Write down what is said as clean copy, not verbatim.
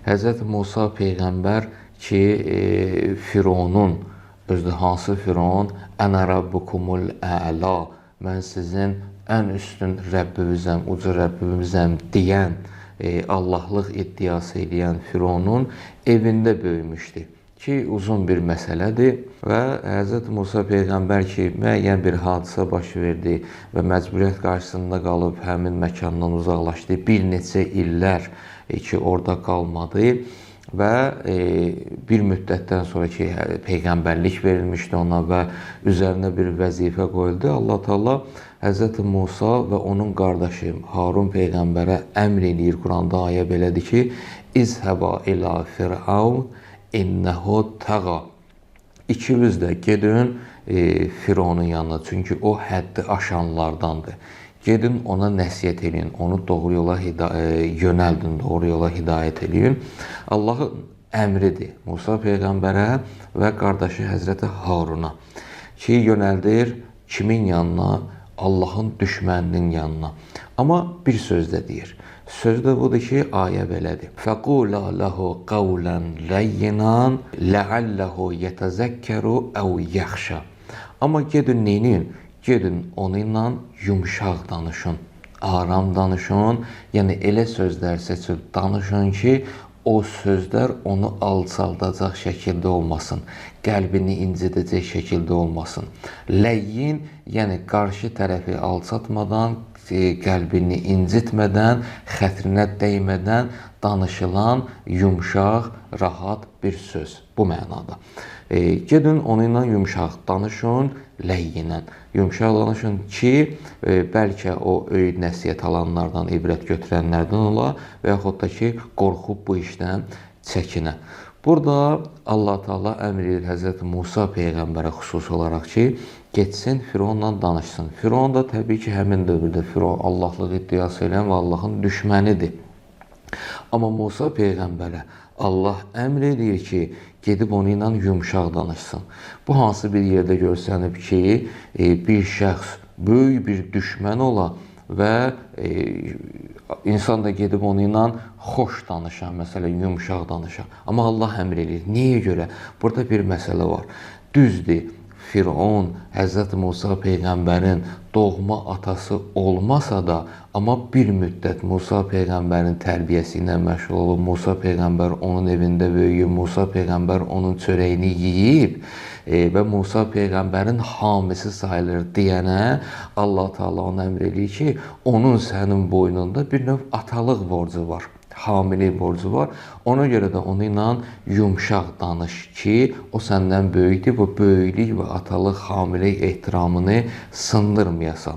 Həzrət Musa peyğəmbər ki, Fironun, özü də hansı Firon? Ənə rabbukumul əla, mən sizin ən üstün Rəbbinizəm, uca Rəbbinizəm deyən, Allahlıq iddiası eləyən Fironun evində böyümüşdü ki, uzun bir məsələdir və Həzrət Musa peyğəmbər ki, müəyyən bir hadisə baş verdi və məcburiyyət qarşısında qalıb həmin məkandan uzaqlaşdı. Bir neçə illər ki, orada qalmadı və bir müddətdən sonra ki, peyğəmbərlik verilmişdi ona və üzərinə bir vəzifə qoyuldu. Allah Taala Həzrət Musa və onun qardaşı Harun peyğəmbərə əmr eləyir. Quranda ayə belədir ki: "İzhəba ila Firavun innehu təğa." İkiniz də gedin Fironun yanına, çünki o həddi aşanlardandır. Gedin ona nəsihət eləyin, onu doğru yola yönəldin, doğru yola hidayət eləyin. Allahın əmridir Musa peyğəmbərə və qardaşı Həzrəti Haruna ki, yönəldir kimin yanına? Allahın düşməninin yanına. Amma bir söz də deyir. Söz də budur ki, ayə belədir. Fəqula lehu qawlan layyinan la'allahu yetezekkeru əv yaxşa. Amma gedin neyin? Gedin onunla yumşaq danışın, aram danışın. Yəni elə sözlər seçib danışın ki, o sözlər onu alçaldacaq şəkildə olmasın, qəlbini incidəcək şəkildə olmasın. Ləyyin, yəni qarşı tərəfi alçatmadan, qəlbini incitmədən, xətrinə dəymədən danışılan yumşaq, rahat bir söz bu mənada. Gedin onunla yumşaq danışın, ləyyinən. Yumşaq danışın ki, bəlkə o öyüd nəsihət alanlardan, ibrət götürənlərdən ola və yaxud da ki, qorxub bu işdən çəkinə. Burada Allah Taala əmr edir Həzrət Musa peyğəmbərə xüsusi olaraq ki, getsin Fironla danışsın. Firon da təbii ki, həmin dövrdə Firon Allahlıq iddiası eləyən və Allahın düşmənidir. Amma Musa peyğəmbərə Allah əmr edir ki, gedib onu ilə yumşaq danışsın. Bu hansı bir yerdə görsənib ki, bir şəxs böyük bir düşmən ola və insan da gedib onu ilə xoş danışa, məsələn, yumşaq danışa. Amma Allah əmr eləyir. Niyə görə? Burada bir məsələ var. Düzdür, Firon Həzrət Musa peyğəmbərin doğma atası olmasa da, amma bir müddət Musa peyğəmbərin tərbiyəsi ilə məşğul olub, Musa peyğəmbər onun evində böyüyüb, Musa peyğəmbər onun çörəyini yeyib və Musa peyğəmbərin hamisi sayılır deyənə Allah Taala ona əmr eləyir ki, onun sənin boynunda bir növ atalıq borcu var, hamilik borcu var. Ona görə də onunla yumşaq danış ki, o səndən böyükdür. Bu böyüklük və atalıq, hamilik ehtiramını sındırmayasan.